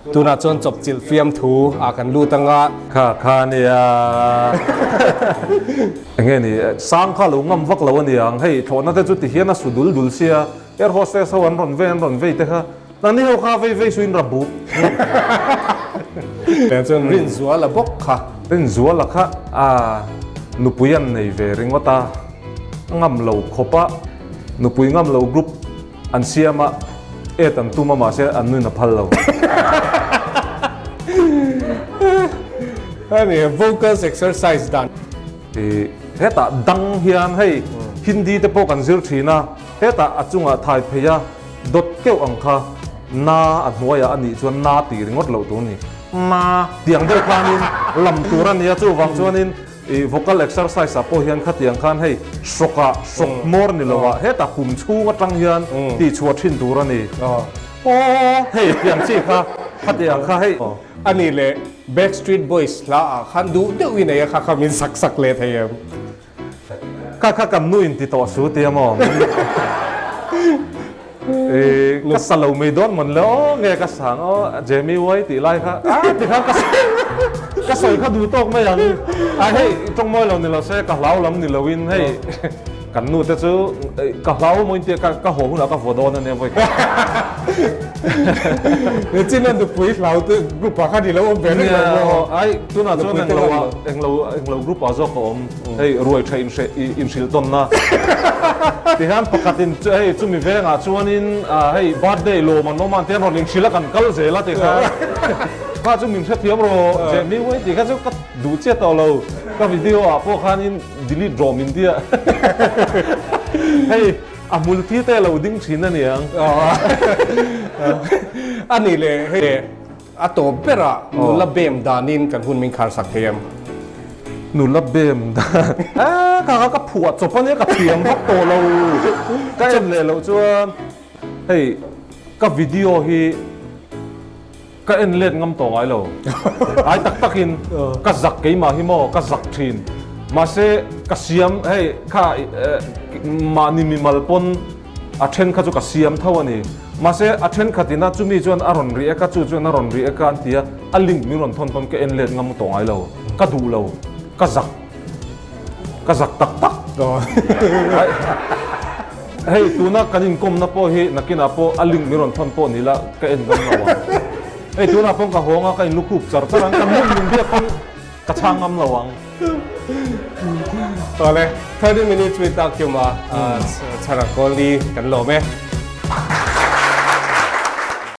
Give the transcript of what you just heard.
Tunah chuan chawpchilh fiamthu ah kan lut ang a. Kha kha nia. Enge ni, sang kha lo ngam vak lo a niang. Hei thlawhna te chu ti hian a su dul dul sia. Air hostess ho an rawn vei an rawn vei te kha. Nangni ho kha vei vei suin ra buk. Tiang chuan Rinzuala bawk kha. Rinzuala kha a nupui an nei ve ringawt a, a ngam lo khawp a, nupui ngam lo group an siam a, et an tum a mahse an nuin a phal lo. A ni, vocals exercise dan. I hetah dang hian hei Hindi te pawh kan zir thin a, hetah a chungah thai phei a, Dawt keuh ang kha na a hnuaiah a nih chuan na tih ringawt loh tur a ni. Na tiang deuh khanin lam tur a nia, chuvang chuanin i vocal exercise ah pawh hian khatiang khan hei hrawkah hrawk hmawr ni loah hetah pum chhung atang hian tihchhuah thin tur a ni. Aw hei tiang chi kha khatiang kha hei. A nih leh Backstreet Boys hla ah khan duh deuh i nei a kha kha min sak sak leh thei em? Kha kha kan nu in ti tawh su tia maw? Ka sa lo mai dawn mawn le aw nge ka sang aw Jamie Wai tih lai kha a ti khan ka ka sawi kha duh tawk mai ang a hei tawng mawi lo ni lo se ka hlau lam ni lo in hei kan nu te chu ka hlau maw in tia ka haw hunah ka vaw dawn ania vawi khat. Nichin a nupui hlau te group ah khan i lo awm ve reng lo maw? Ai tunah chuan englo ah englo englo group ah zawk ka awm. Hei ruai tha inhrilh tawnna tihian pakhatin hei chumi vengah chuanin hei birthday lawm an awm a tihian rawn inhrilh a kan kal zel a tikhan kha chu min hrethiam rawh Jamie Wai tih kha chu ka duh chiah tawh lo ka video ah pawh khanin delete rawh min tia hei a hmul thi te lo ding thin a niang. A nih leh hei A tawp berah nula bem danin kan hun min khar sak thei em? Nula bem dan a kha kha ka phuah chawp a nia ka thiam vak tawh lo ka en leh loh chuan hei ka video hi ka en let ngam tawh ngai lo ai tak takin ka zak keimah hi maw ka zak thin mahse ka siam hei kha mahni mimal pawn A then kha chu ka siam tho a ni. Mahse, a thenkhatin a chumi chuan a rawn ri ek a, chu chuan a rawn ri ek a an ti a, a link min rawn thawn pawn ka en let ngam tawh ngai lo. Ka duh lo. Ka zak. Ka zak tak tak. Hei, tuna kan inkawmna pawh hi nakinah pawh a link min rawn thawn pawh ni la ka en ngam lo ang. Hei, tunah pawn ka hawng a, ka inlukhup char char ang, ka nun min biak pawn ka chhang ngam lo ang. Awle, 30 minutes with Takyuma, chhara Kawlni kan lawm e.